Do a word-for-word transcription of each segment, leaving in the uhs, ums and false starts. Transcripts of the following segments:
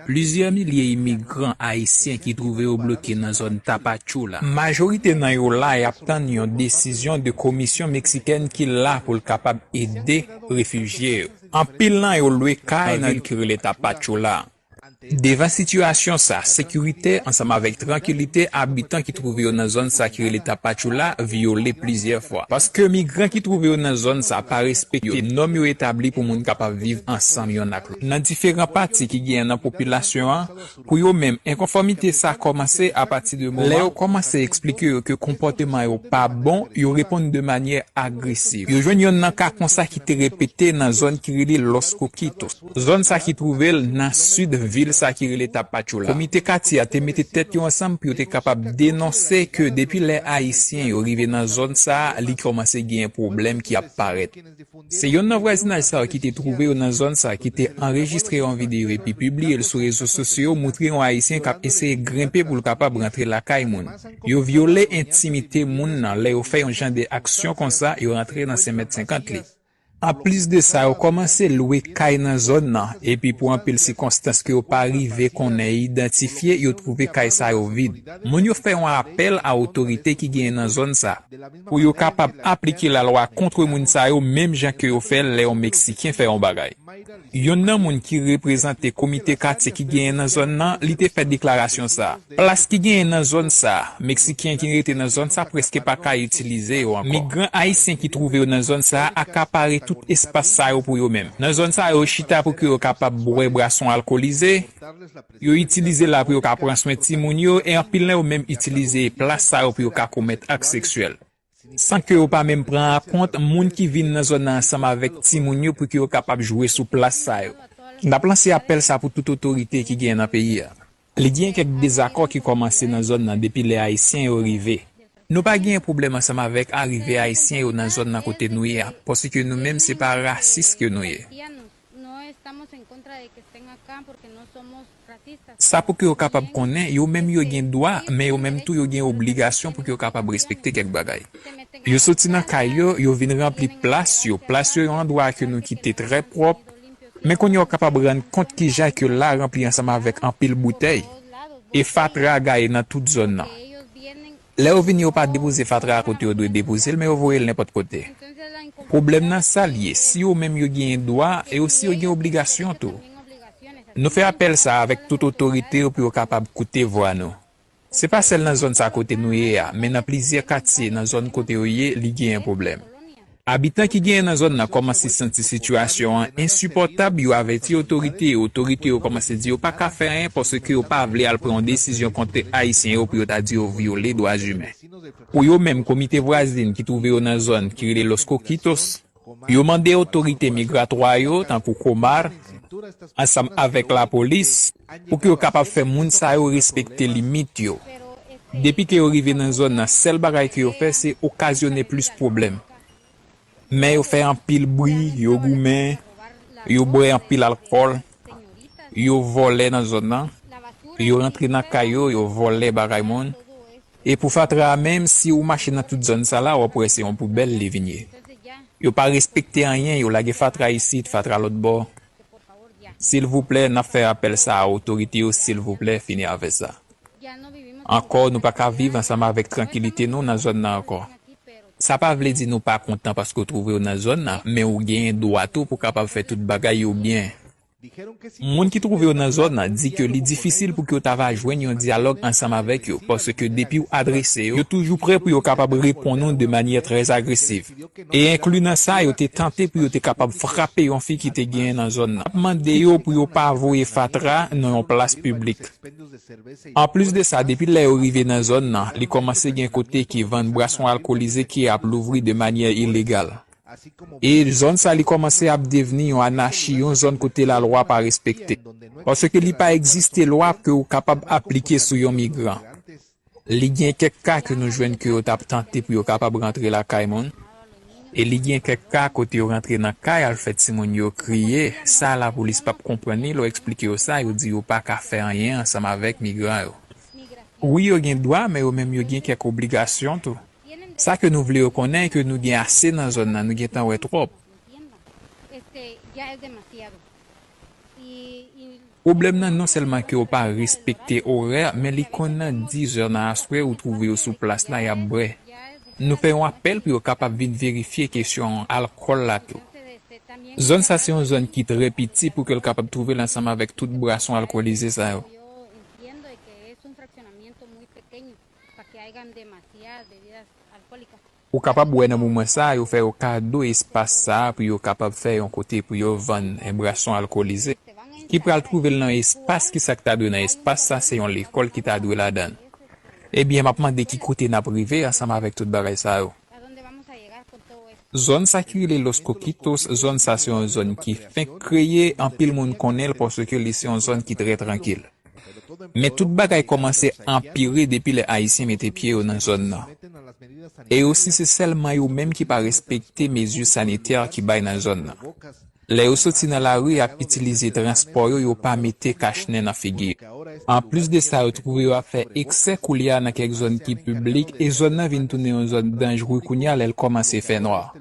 Plizyè milye imigran ayisyen ki twouve yo bloke nan zòn Tapachula. Majorite nan yo la y ap tann yon desizyon de komisyon meksikèn ki la pou l kapab ede refijye yo. Anpil nan yo lwe kay nan vil ki rele Tapachula. Devan sitiyasyon sa, sekirite ansanm avèk trankilite, abitan ki twouve yo nan zòn sa ki rele Tapachula vyole plizyè fwa. Paske migran ki twouve yo nan zòn sa pa respekte nòm yo etabli pou moun kapab viv ansanm yonn ak lòt. Nan diferan pati ki genyen nan popilasyon an, pou yo menm, enkonfòmite sa kòmanse apati de moman lè yo kòmanse eksplike yo ke konpòteman yo pa bon, yo reponn de manyè agresiv. Yo jwenn yonn nan ka konsa ki te repete nan zòn ki rele Los Coquitos. Zòn sa ki twouve l nan sid vil sa ki rele Tapachula. Komite katye a te mete tèt yo ansanm pou yo te kapab denonse ke depi lè Ayisyen yo rive nan zòn sa a, li kòmanse genyen pwoblèm ki ap parèt. Se yonn nan vwazinaj sa yo ki te twouve yo nan zòn sa ki te anrejistre yon videyo epi pibliye l sou rezo sosyo yo, montre yon Ayisyen k ap eseye grenpe pou l kapab rantre lakay moun. Yo vyole entimite moun nan lè yo fè yon jan de aksyon konsa, yo rantre nan senmèt senkant li. Anplis de sa, yo kòmanse lwe kay nan zòn nan, epi pou anpil sikonstans ke yo pa rive konnen e idantifye, yo twouve kay sa yo vid. Moun yo fè yon apèl a otorite ki genyen nan zòn sa, pou yo kapab aplike lalwa kont moun sa yo, menm jan ke yo fè l lè yon Meksiken fè yon bagay. Yonn nan moun ki reprezante komite katye ki genyen nan zòn nan, li te fè deklarasyon sa a. Plas ki genyen nan zòn sa a, Meksiken ki rete nan zòn sa a prèske pa ka itilize yo ankò. Migran ayisyen ki twouve yo nan zòn sa a akapare tout espas sa yo pou yo menm. Nan zòn sa a, yo chita pou ke yo kapab bwè bwason alkolize, yo itilize la pou yo ka pran swen timoun yo, e anpil nan yo menm itilize plas sa yo pou yo ka komèt ak seksyèl. San ke yo pa menm pran an kont moun ki vin nan zòn nan ansanm avèk timoun yo pou ke yo kapab jwe sou plas sa yo. N ap lanse apèl sa pou tout otorite ki genyen nan peyi a. Li gen kèk dezakò ki kòmanse nan zòn nan depi lè Ayisyen yo rive. Nou pa genyen pwoblèm ansanm avèk arive Ayisyen yo nan zòn nan kote nou ye a, paske nou menm se pa rasis ke nou ye. Sa pou ke yo kapab konnen, yo menm yo gen dwa, men yo menm tou yo gen obligasyon pou ke yo kapab respekte kèk bagay. Yo soti nan kay yo, yo vin ranpli plas yo. Plas yo yon andwa ke nou kite trè pwòp, men kounye a w kapab rann kont kijan ke la ranpli ansanm avèk anpil boutèy e fatra gaye nan tout zòn nan. Lè yo vini, yo pa depoze fatra a kote yo dwe depoze l, men yo voye l nenpòt kote. Pwoblèm nan sa l ye, si yo menm yo genyen dwa, e osi yo gen obligasyon tou. Nou fè apèl sa a avèk tout otorite yo pou yo kapab koute vwa nou. Se pa sèl nan zòn sa kote nou ye a, men nan plizyè katye nan zòn kote yo ye, li genyen pwoblèm. Abitan ki genyen nan zòn nan kòmanse santi sitiyasyon an ensipòtab, yo avèti otorite yo, otorite yo kòmanse di yo pa ka fè anyen paske yo pa vle al pran yon desizyon kont Ayisyen yo pou yo ta di yo vyole dwa imen. Pou yo menm, komite vwazin ki twouve yo nan zòn ki rele Los Coquitos, yo mande otorite migratwa yo, tankou Comar, ansanm avèk lapolis, pou ke yo kapab fè moun sa yo respekte limit yo. Depi ke yo rive nan zòn nan, sèl bagay ke yo fè, se okazyone plis pwoblèm. Men yo fè anpil bri, yo goumen, yo bwè anpil alkòl, yo vòlè nan zòn nan, yo rantre nan kay yo, yo vòlè bagay moun. E pou fatra a menm, si ou mache nan tout zòn sa la, w ap wè se yon poubèl li vin ye. Yo pa respekte anyen, yo lage fatra isit, fatra lòt bò. Silvouplè, n ap fè apèl sa a otorite yo, silvouplè, fini avè sa. Ankò, nou pa ka viv ansanm avèk trankilite nou nan zòn nan ankò. Sa pa vle di nou pa kontan paske w twouve w nan zòn nan, men ou genyen dwa tou pou w kapab fè tout bagay yo byen. Moun ki twouve yo nan zòn nan di ke li difisil pou ke yo ta va jwenn yon dyalòg ansanm avèk yo, paske depi w adrese yo, yo toujou prè pou yo kapab reponn ou de manyè trè agresiv. E enkli nan sa, yo te tante pou yo te kapab frape yon fi ki te genyen nan zòn nan. N ap mande yo pou yo pa voye fatra nan yon plas piblik. Anplis de sa, depi lè yo rive nan zòn nan, li kòmanse gen kote ki vann bwason alkolize ki ap louvri de manyè ilegal. E zòn sa li kòmanse ap devni yon anachi, yon zòn kote lalwa pa respekte. Paske li pa egziste lwa ke ou kapab aplike sou yon migran. Li gen kèk ka ke nou jwenn ke yo t ap tante pou yo kapab rantre lakay moun. E li gen kèk ka kote yo rantre nan kay al fè timoun yo kriye. Sa lapolis p ap konprann li lè w eksplike yo sa, yo di yo pa ka fè anyen ansanm avèk migran yo. Wi, yo gen dwa, men yo menm yo gen kèk obligasyon tou. Sa ke nou vle yo konnen, ke nou gen ase nan zòn nan, nou gentan wè twòp. Pwoblèm nan non sèlman ke yo pa respekte orè, men li konn nan diz è nan aswè ou twouve yo sou plas la y ap bwè. Nou fè yon apèl pou yo kapab vin verifye kesyon alkòl la tou. Zòn sa se yon zòn ki trè piti pou ke l kapab twouve l ansanm avèk tout bwason alkolize sa yo. Ou kapab wè nan moman sa a, yo fè yo kado espas sa a pou yo kapab fè yon kote pou yo vann bwason alkolize. Ki pral twouve l nan espas, ki sa k ta dwe nan espas sa, se yon lekòl ki ta dwe ladan l. Ebyen, m ap mande ki kote n ap rive ansanm avèk tout bagay sa yo. Zòn sa ki rele Los Coquitos, zòn sa se yon zòn ki fenk kreye, anpil moun konnen l paske li se yon zòn ki trè trankil. Men tout bagay kòmanse anpire depi lè Ayisyen mete pye yo nan zòn nan. E osi se sèlman yo menm ki pa respekte mezi sanitè ki bay nan zòn nan. Lè yo soti nan lari, y ap itilize transpò yo, yo pa mete kachnen nan figi yo. Anplis de sa, yo twouve yo ap fè eksè koulye a nan kèk zòn ki piblik, e zòn nan vin tounen yon zòn danjre kounye a lè l kòmanse fè nwa.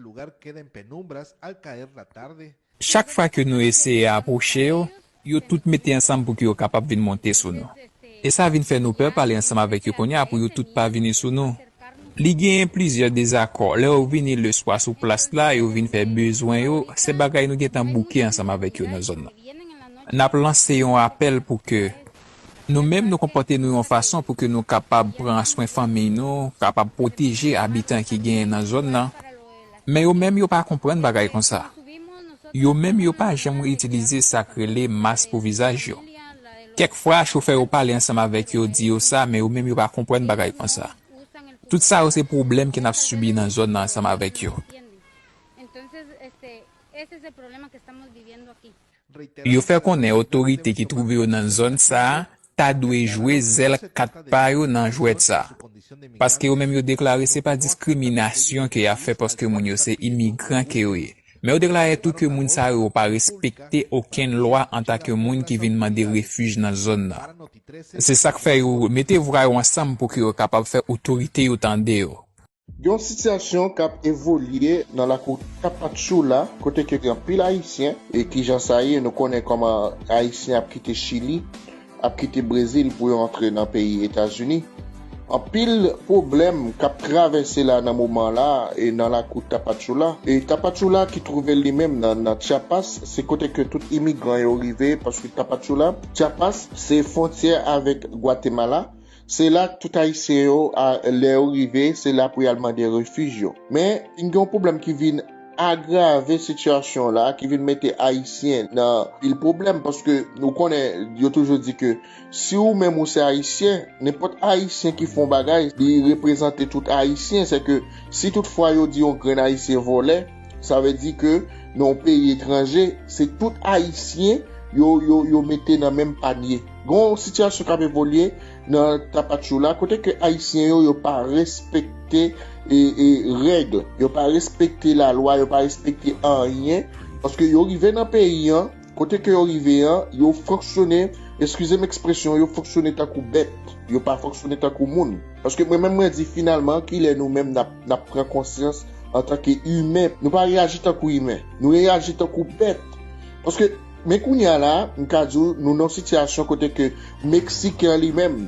Chak fwa ke nou eseye apwoche yo, yo tout mete ansanm pou ke yo kapab vin monte sou nou. E sa vin fè nou pè pale ansanm avèk yo kounye a pou yo tout pa vini sou nou. Li genyen plizyè dezakò. Lè yo vini leswa sou plas la, yo vin fè bezwen yo, se bagay nou gentan bouke ansanm avèk yo nan zòn nan. N ap lanse yon apèl pou ke nou menm nou konpòte nou yon fason pou ke nou kapab pran swen fanmi nou, kapab pwoteje abitan ki genyen nan zòn nan. Men yo menm yo pa konprann bagay konsa. Yo menm yo pa janm itilize sa k rele mas pou vizaj yo. Kèk fwa, chofè yo pale ansanm avèk yo, di yo sa, men yo menm yo pa konprann bagay konsa. Tout sa yo se pwoblèm ke n ap sibi nan zòn nan ansanm avèk yo. Yo fè konnen otorite ki twouve yo nan zòn sa a ta dwe jwe zèl kat pa yo nan jwèt sa a. Paske yo menm yo deklare se pa diskriminasyon ke y ap fè paske moun yo se imigran ke yo ye. Men yo deklare tou ke moun sa yo pa respekte okenn lwa antanke moun ki vin mande refij nan zòn nan. Se sa k fè yo mete vwa yo ansanm pou ke yo kapab fè otorite yo tande yo. Gen yon sitiyasyon k ap evolye nan lakou Tapachula, kote ke gen anpil Ayisyen, e kijan sa ye, nou konnen kòman Ayisyen ap kite Chili, ap kite Brezil pou yo antre nan peyi Etazini. Anpil pwoblèm k ap travèse la nan moman la, e nan lakou Tapachula. E Tapachula ki twouve li menm nan, nan Chiapas, se kote ke tout imigran yo rive, paske Tapachula, Chiapas, se fwontyè avèk Gwatemala. Se la tout Ayisyen yo, a, lè yo rive, se la pou y al mande refij yo. Men, vin gen yon pwoblèm ki vin agrave sitiyasyon la, ki vin mete Ayisyen nan pil pwoblèm, paske nou konnen, yo toujou di ke si ou menm ou se Ayisyen, nenpòt Ayisyen ki fè yon bagay, li reprezante tout Ayisyen. Se ke si toutfwa yo di yon grenn Ayisyen vòlè, sa vle di ke nan yon peyi etranje, se tout Ayisyen yo, yo, yo mete nan menm panye. Gen yon sitiyasyon k ap evolye nan Tapachula, kote ke Ayisyen yo, yo pa respekte, e, e, règ, yo pa respekte lalwa, yo pa respekte anyen, paske yo rive nan peyi an, kote ke yo rive an, yo fonksyone, eskize m ekspresyon, yo fonksyone tankou bèt, yo pa fonksyone tankou moun. Paske mwen menm mwen di finalman, kilè nou menm n ap, n ap pran konsyans antanke imen? Nou pa reyaji tankou imen, nou reyaji tankou bèt. Paske, men kounye a la, m ka di w, nou nan yon sitiyasyon kote ke Meksiken an li menm,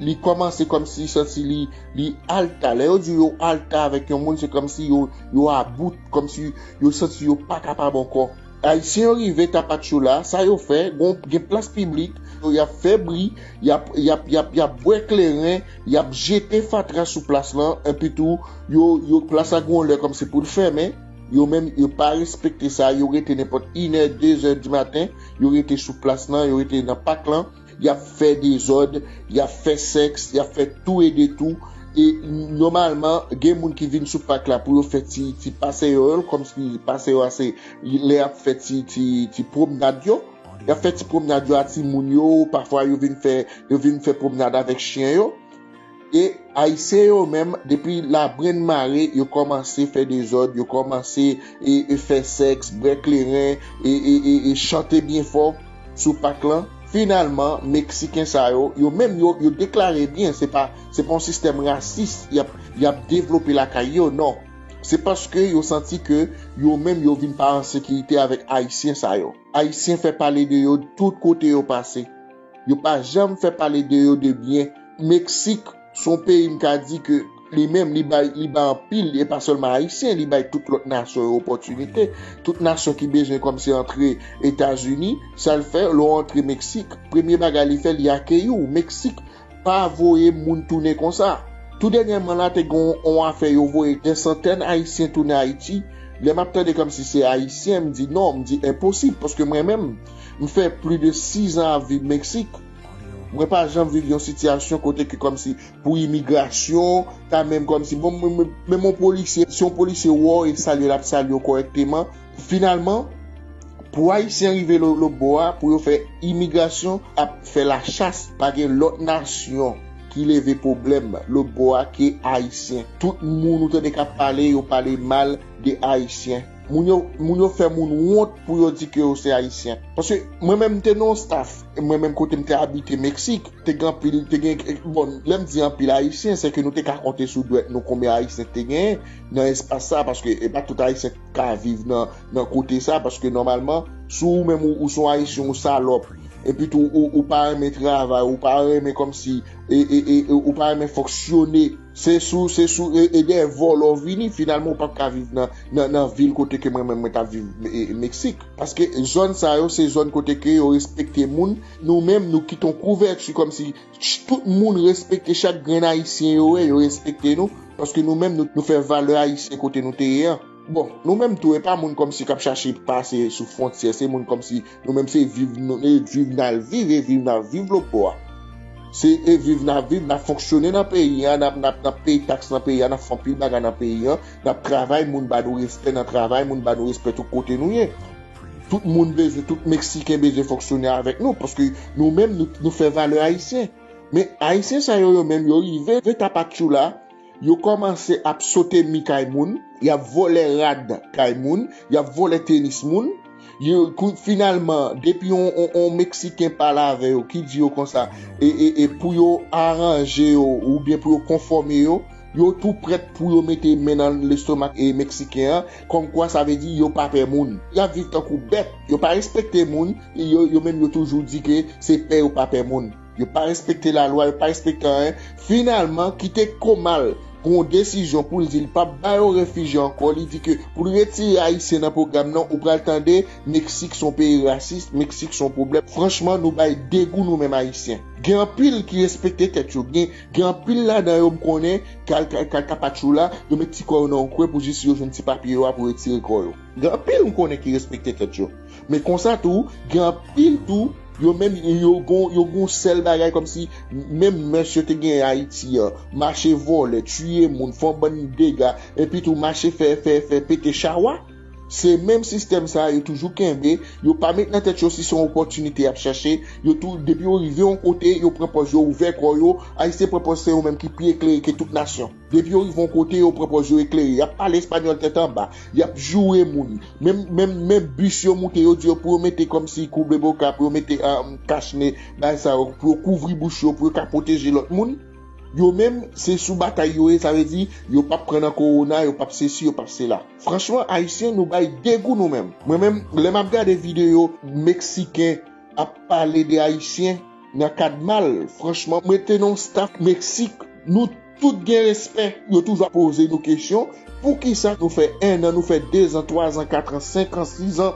li kòmanse kòmsi santi li, li alta. Lè yo di yo alta avèk yon moun, se kòmsi yo, yo about, kòmsi yo santi yo pa kapab ankò. Ayisyen yo rive Tapachula, sa yo fè, gon, gen plas piblik, y ap fè bri, y ap, y ap, y ap, y ap bwè kleren, y ap jete fatra sou plas lan, epi tou, yo, yo, plas la gon lè kòmsi pou l fèmen, yo menm, yo pa respekte sa, yo rete nenpòt inè, dezè di maten, yo rete sou plas lan, yo rete nan pak lan, y ap fè dezòd, y ap fè sèks, y ap fè tou e de tou. E nòmalman, gen moun ki vin sou pak la pou yo fè ti, ti paseyòl, kòmsi paseyòl se lè y ap fè ti, ti, ti pwomnad yo. Y ap fè ti pwomnad yo a timoun yo, pafwa yo vin fè, yo vin fè pwomnad avèk chen yo. E Ayisyen yo menm, depi labrenn mare, yo kòmanse fè dezòd, yo kòmanse e, e fè sèks, bwè kleren, e, e, e, e chante byen fò sou pak lan. Finalman, Meksiken sa yo, yo menm yo, yo deklare byen, se pa, se pa yon sistèm rasis y ap, y ap devlope lakay yo, non. Se paske yo santi ke yo menm yo vin pa an sekirite avèk Ayisyen sa yo. Ayisyen fè pale de yo tout kote yo pase. Yo pa janm fè pale de yo de byen. Meksik, se yon peyi m ka di ke li menm, li bay, li bay anpil, e pa sèlman Ayisyen, li bay tout lòt nasyon yo opòtinite. Tout nasyon ki bezwen kòmsi antre Etazini, sa l fè, lè w antre Meksik, premye bagay li fè, li akeyi w. Meksik pa voye moun tounen konsa. Tou dènyèman la, te gen yon afè yo voye dè santèn Ayisyen tounen Ayiti. Lè m ap tande kòmsi se Ayisyen, m di non, m di enposib, paske mwen menm, m fè plis de sis an ap viv Meksik. Mwen pa janm viv yon sitiyasyon kote ke kòmsi pou imigrasyon, ta menm kòmsi, bon, men, men, men yon polisye, si yon polisye wè w e salye l, l ap salye w kòrèkteman. Finalman, pou Ayisyen rive lo-, lòtbò a, pou yo fè imigrasyon, ap fè lachas, pa gen lòt nasyon ki leve pwoblèm lòtbò a ke Ayisyen. Tout moun ou tande k ap pale, yo pale mal de Ayisyen. Moun yo, moun yo fè moun wont pou yo di ke yo se Ayisyen. Paske mwen menm, m te nan yon staff, mwen menm kote m te abite Meksik, te gen anpil, te gen, bon, lè m di anpil Ayisyen, se ke nou te ka konte sou dwèt nou konbyen Ayisyen te genyen nan espas sa, paske e pa tout Ayisyen k ka viv nan, nan kote sa, paske nòmalman, si ou menm ou, ou se yon Ayisyen, ou salòp, epi tou ou, ou pa renmen travay, ou pa renmen kòmsi, e, e, e, e, ou pa renmen fonksyone, se sou, se sou, e, e dèyè vòlò w vini, finalman ou p ap ka viv nan, nan, nan vil kote ke mwen menm mwen t ap viv, e, e, Meksik. Paske zòn sa yo, se zòn kote ke yo respekte moun. Nou menm, nou kite yon kouvèti kòmsi ch-, tout moun respekte chak grenn Ayisyen yo wè, yo respekte nou. Paske nou menm, nou, nou fè valè Ayisyen kote nou te ye an. Bon, nou menm tou, e pa moun kòmsi k ap chache pase sou fwontyè, se moun kòmsi nou menm se viv, nou, e viv n al viv, e viv n al viv lòtbò a. Se e viv n ap viv, n ap fonksyone nan peyi a, n ap, n ap, n ap peye taks nan peyi a, n ap fè anpil bagay nan peyi a, n ap travay, moun ba nou respè nan travay, moun ba nou respè tout kote nou ye. Tout moun bezwen, tout Meksiken bezwen fonksyone avèk nou, paske nou menm, nou, nou fè valè Ayisyen. Men Ayisyen sa yo, yo menm, yo rive, rive Tapachula, yo kòmanse ap sote mi kay moun, y ap vòlè rad kay moun, y ap vòlè tenis moun. Yo, kou-, finalman, depi yon, yon, yon Meksiken pale avè yo, ki di yo konsa, e, e, e pou yo aranje yo, oubyen pou yo konfòme yo, yo tou prèt pou yo mete men nan lestomak e Meksiken an, kòmkwa sa vle di yo pa pè moun. Y ap viv tankou bèt, yo pa respekte moun, yo, yo menm yo toujou di ke se pè yo pa pè moun. Yo pa respekte lalwa, yo pa respekte anyen. Finalman, kite Komal pran yon desizyon pou l di l p ap ba yo refijye ankò. Li di ke pou l retire Ayisyen nan pwogram nan, ou pral tande Meksik se yon peyi rasis, Meksik se yon pwoblèm. Franchman, nou bay degou nou menm Ayisyen. Gen anpil ki respekte tèt yo. Gen, gen anpil ladan yo m konnen, k al, k al, k al Tapachula, yo met ti kò yo nan yon kwen pou jis yo jwenn ti papye yo a pou retire kò yo. Gen anpil m konnen ki respekte tèt yo. Men konsa tou, gen anpil tou, yo menm, yo gon, yo gon sèl bagay kòmsi, menm mès yo te gen Ayiti an, mache vòlè, tiye moun, fè yon bann dega, epi tou mache fè, fè, fè pete chawa. Se menm sistèm sa a yo toujou kenbe, yo pa met nan tèt yo si se yon opòtinite y ap chache, yo tou, depi yo rive yon kote, yo pran pòz yo ouvè kò yo, Ayisyen pran pòz se yo menm ki pi eklere ke tout nasyon. Depi yo rive yon kote, yo pran pòz yo eklere. Y ap pale espanyòl tèt anba. Y ap joure moun. Menm, menm, menm bis yo moute, yo di yo pou yo mete kòmsi kubreboka, pou yo mete, ah, kachne, bagay sa yo, pou yo kouvri bouch yo, pou yo ka pwoteje lòt moun. Yo menm, se sou batay yo ye, sa vle di, yo p ap pran nan kowona, yo p ap sesi, yo p ap sela. Franchman, Ayisyen, nou bay degou nou menm. Mwen menm, lè m ap gade videyo Meksiken ap pale de Ayisyen nan kad mal. Franchman, mwen te nan yon staff Meksik, nou tout gen respè. Yo toujou ap poze nou kesyon, poukisa nou fè en an, nou fè de zan, twa zan, kat an, senk an, sis an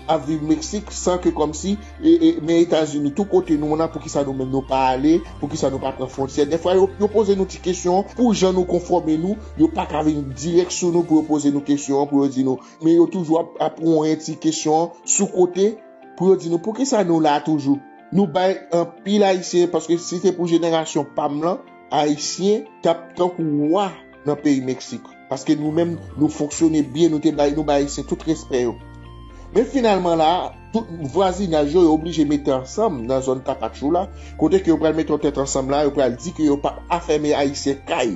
ap viv Meksik, san ke kòmsi, e, e, men Etazini, tou kote nou nan, poukisa nou menm nou pa ale, poukisa nou pa pran fwontyè. Dèfwa, yo, yo poze nou ti kesyon, pou jan nou konfòme nou, yo pa ka vin dirèk sou nou pou yo poze nou kesyon, pou yo di nou, men yo toujou ap, ap pran ti kesyon sou kote, pou yo di nou poukisa nou la toujou. Nou bay anpil Ayisyen, paske si se pou jenerasyon pa m lan, Ayisyen t ap tankou wa nan peyi Meksik. Paske nou menm, nou fonksyone byen, nou te bay, nou bay Ayisyen tout respè yo. Men finalman la, tout vwazinaj yo, yo oblije mete ansanm nan zòn Tapachula, kote ke yo pral mete yon tèt ansanm la, yo pral di ke yo p ap afèmen Ayisyen kay.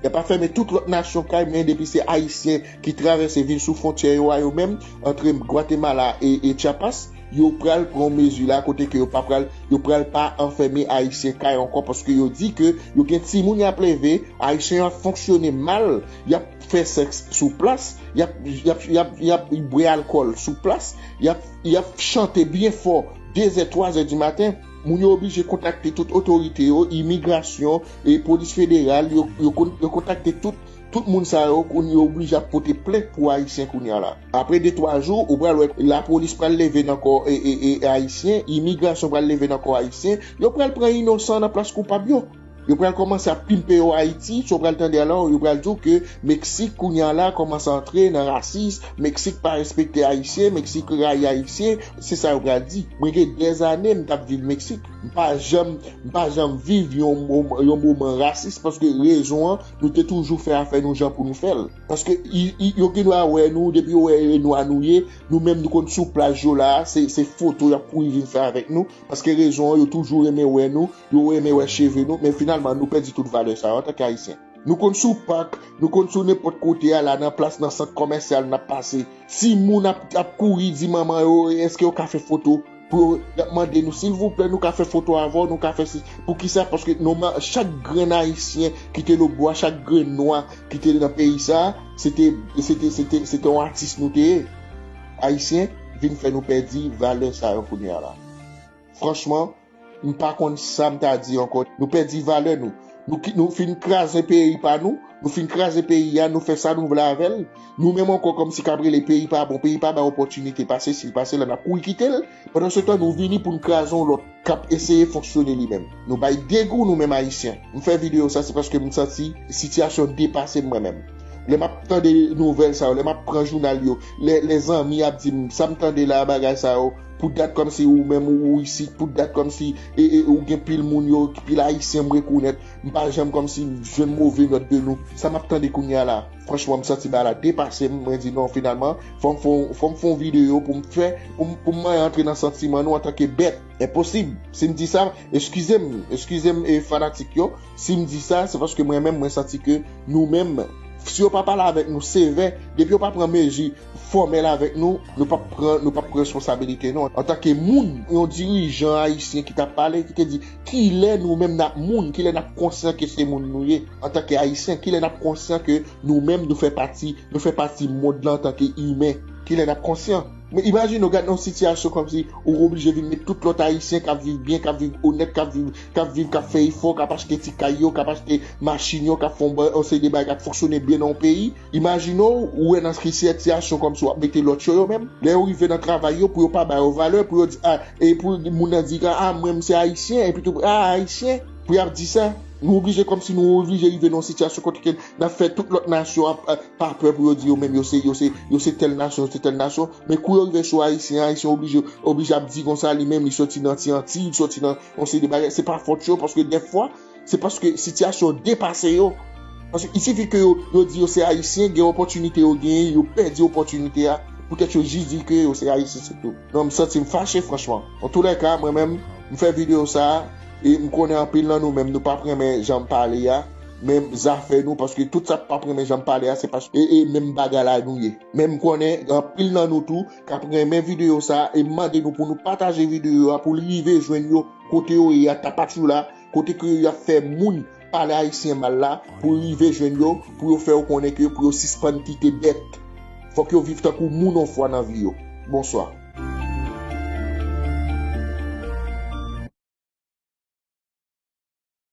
Y ap afèmen tout lòt nasyon kay, men depi se Ayisyen ki travèse vin sou fwontyè yo a yo menm, antre Gwatemala e, e Chiapas, Yo pral pran mezi la kote ke yo pa pral, yo pral pa anfèmen Ayisyen kay ankò, paske yo di ke yo gen timoun y ap leve, Ayisyen yo ap fonksyone mal, y ap fè sèks sou plas, y ap, y ap, y ap, y ap bwè alkòl sou plas, y ap, y ap chante byen fò, de zè, twa zè di maten. Moun yo oblije kontakte tout otorite yo, imigrasyon, e polis federal, yo, yo, kon- yo kontakte tout, tout moun sa yo, kounye yo oblije ap pote plent pou Ayisyen kounye a la. Apre de twa jou, ou pral wè lapolis pral leve nan kò e, e, e, Ayisyen, imigrasyon pral leve nan kò Ayisyen, yo pral pran inosan nan plas koupab yo. Yo pral kòmanse ap pimpe yo Ayiti, sa w pral tande a la, yo pral di w ke Meksik kounye a la kòmanse antre nan rasis, Meksik pa respekte Ayisyen, Meksik rayi Ayisyen, se sa yo pral di. Mwen gen dèzane m t ap viv Meksik, m pa janm, m pa janm viv yon, mo- yon moman rasis, paske rezon an, nou te toujou fè afè nou jan pou nou fè l. Paske i- i- yo gen dwa wè nou, depi yo wè e nwa nou ye, nou menm nou konn sou plaj yo la, se, se foto y ap kouri vin fè avèk nou. Paske rezon an, yo toujou renmen wè nou, yo renmen wè cheve nou, men finalman, nou pèdi tout valè sa yo antanke Ayisyen. Nou konn sou pak, nou konn sou nenpòt kote a la, nan plas, nan sant kòmèsyal, n ap pase. Si moun ap, ap kouri di manman yo, èske yo ka fè foto? Pou yo, y ap mande nou, silvouplè, nou ka fè foto avè w, nou ka fè si. Poukisa? Paske nòmal, chak grenn Ayisyen ki te lòtbò a, chak grenn nwa ki te nan peyi sa, se te, se te, se te, se te yon atis nou te ye. Ayisyen vin fè nou pèdi valè sa yo kounye a la. Franchman, m pa konn sa m ta di ankò. Nou pèdi valè nou. Nou, ki- nou fin kraze peyi pa nou. Nou fin kraze peyi a, nou fè sa nou vle avè l. Nou menm ankò kòmsi k ap rele peyi pa bon, peyi pa bay opòtinite, pa sesi, pa sela, n ap kouri kite l. Pandan se tan, nou vini pou n kraze yon lòt k ap eseye fonksyone li menm. Nou bay degou nou menm Ayisyen. M fè videyo sa, se paske m santi sitiyasyon depase m mwen menm. Lè m ap tande nouvèl sa yo, lè m ap pran jounal yo, lè, lè zanmi ap di m, sa m tande la, bagay sa yo, pou dat kòmsi ou menm ou, ou isit, pou dat kòmsi e, e, ou gen pil moun yo, pil Ayisyen m rekonèt, m pa janm kòmsi jwenn move nòt de nou. Sa m ap tande kounye a la, franchman, m santi bagay la depase m, mwen di non, finalman, fò m fè, fò m fè yon videyo pou m fè, pou m, pou m antre nan santiman nou antanke bèt. Enposib. Si m di sa, eskize m, eskize m, e fanatik yo, si m di sa, se paske mwen menm, mwen santi ke nou menm, si yo pa pale avèk nou sevè, depi yo pa pran mezi fòmèl avèk nou, nou p ap pran, nou p ap pran responsabilite nou. Antanke moun, yon dirijan ayisyen ki t ap pale, ki te di, kilè nou menm n ap moun, kilè n ap konsyan ke se moun nou ye? Antanke ayisyen, kilè n ap konsyan ke nou menm nou fè pati, nou fè pati mond lan antanke imen? Kilè n ap konsyan? Men imajine w gade yon sitiyasyon kòmsi ou oblije vin met tout lòt ayisyen k ap viv byen, k ap viv onèt, k ap viv, k ap viv, k ap fè efò, k ap achte ti kay yo, k ap achte machin yo, k ap fè yon ba- yon seri de bagay, k ap fonksyone byen nan yon peyi. Imajine w, ou wè nan ki sitiyasyon kòmsi w ap mete lòt yo, yo menm. Lè yo rive nan travay yo, pou yo pa ba yo valè, pou yo di, a, e pou moun nan di, a, mwen, m se ayisyen, epi tou, a, ayisyen, pou y ap di sa. Nou oblije kòmsi nou oblije rive nan yon sitiyasyon kote ke n ap fè tout lòt nasyon ap, ap, pa pè pou yo di yo menm yo se, yo se, yo se tèl nasyon, yo se tèl nasyon. Men kou yo rive sou ayisyen, ayisyen oblije, oblije ap di konsa li menm li soti nan ti Antiy, li soti nan yon seri de bagay. Se pa fòt yo, paske dèfwa, se paske sitiyasyon depase yo. Paske il sifi ke yo, yo di yo se ayisyen, gen opòtinite yo genyen, yo pèdi opòtinite a, poutèt yo jis di ke yo se ayisyen, se tou. Non, m santi m fache, franchman. Antoulèka, mwen menm, m fè videyo sa a, e m konnen anpil nan nou menm, nou p ap renmen jan m pale a, men zafè nou, paske tout sa k p ap renmen jan m pale a, se paske, e, e menm bagay la nou ye. Men m konnen, anpil nan nou tou, k ap renmen videyo sa a, e m mande nou pou nou pataje videyo a, pou l rive jwenn yo, kote yo ye a, Tapachula, kote ke y ap fè moun pale ayisyen mal la, pou rive jwenn yo, pou yo fè yo konnen ke pou yo sispann kite bèt. Fòk yo viv tankou moun yon fwa nan vi yo. Bonswa.